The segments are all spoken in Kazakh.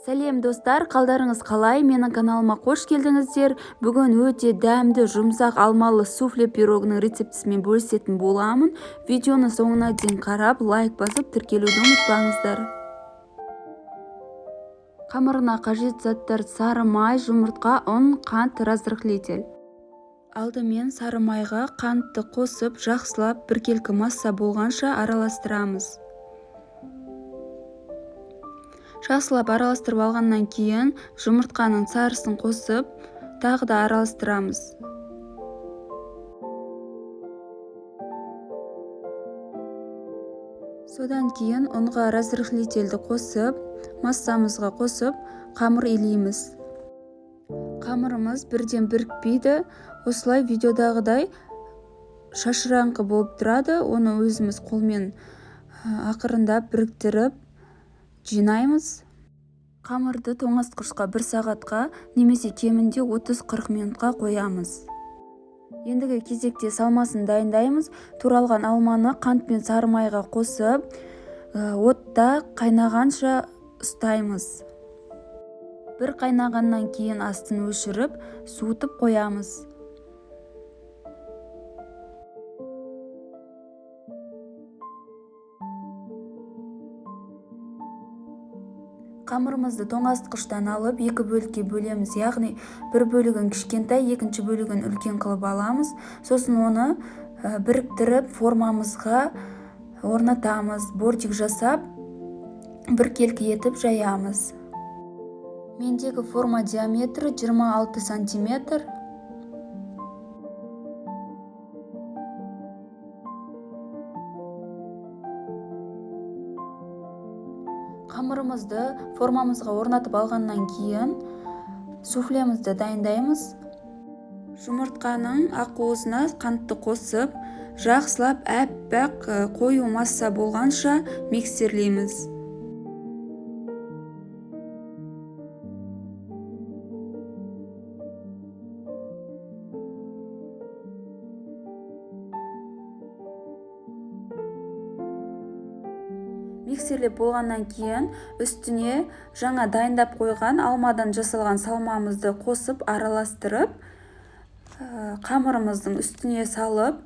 Сәлем достар, қалдарыңыз қалай? Менің каналыма қош келдіңіздер. Бүгін өте дәмді, жұмсақ алмалы суфле пирогының рецептісімен бөлісетін боламын. Видеоны соңына дейін қарап, лайк басып, тіркелуді ұмытпаңыздар. Қамырына қажет заттар: сары май, жұмыртқа, ұн, қант, разрыхлитель. Алдымен сары майға қантты қосып, жақсылап біркелкі масса болғанша араластырамыз. Жақсылап араластырып алғаннан кейін жұмыртқаның сарысын қосып, тағы да араластырамыз. Содан кейін ұнға разрыхлительді қосып, массамызға қосып, қамыр илейміз. Қамырымыз бірден бірікпейді. Осылай видеодағыдай шашыраңқы болып тұрады. Оны өзіміз қолмен ақырындап біріктіріп жинаймыз. Қамырды тоңазытқышқа 1 сағатқа немесе кемінде 30-40 минутқа қоямыз. Ендігі кезекте салмасын дайындаймыз. Туралған алманы қант пен сары майға қосып, отта қайнағанша ұстаймыз. Бір қайнағаннан кейін астын өшіріп, суытып қоямыз. Қамырымызды тоңазытқыштан алып, екі бөлікке бөлеміз, яғни бір бөлігін кішкентай, екінші бөлігін үлкен қылып аламыз. Сосын оны біріктіріп формамызға орнатамыз, бортик жасап, біркелкі етіп жаямыз. Мендегі форма диаметрі 26 сантиметр. Қамырымызды формамызға орнатып алғаннан кейін суфлемізді дайындаймыз. Жұмыртқаның ақуызына қантты қосып, жақсылап әппақ қою масса болғанша миксерлейміз. Миксерлеп болғаннан кейін үстіне жаңа дайындап қойған алмадан жасалған салмамызды қосып араластырып, қамырымыздың үстіне салып,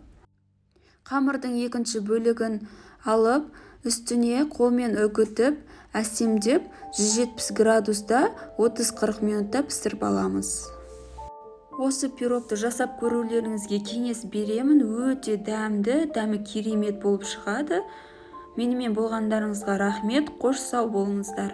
қамырдың екінші бөлігін алып, үстіне қолмен үгітіп, әсемдеп 170 градуста 30-40 минутта пісіріп аламыз. Осы пирогты жасап көрулеріңізге кеңес беремін. Өте дәмді, дәмі керемет болып шығады. Менімен болғандарыңызға рахмет. Қош сау болыңыздар.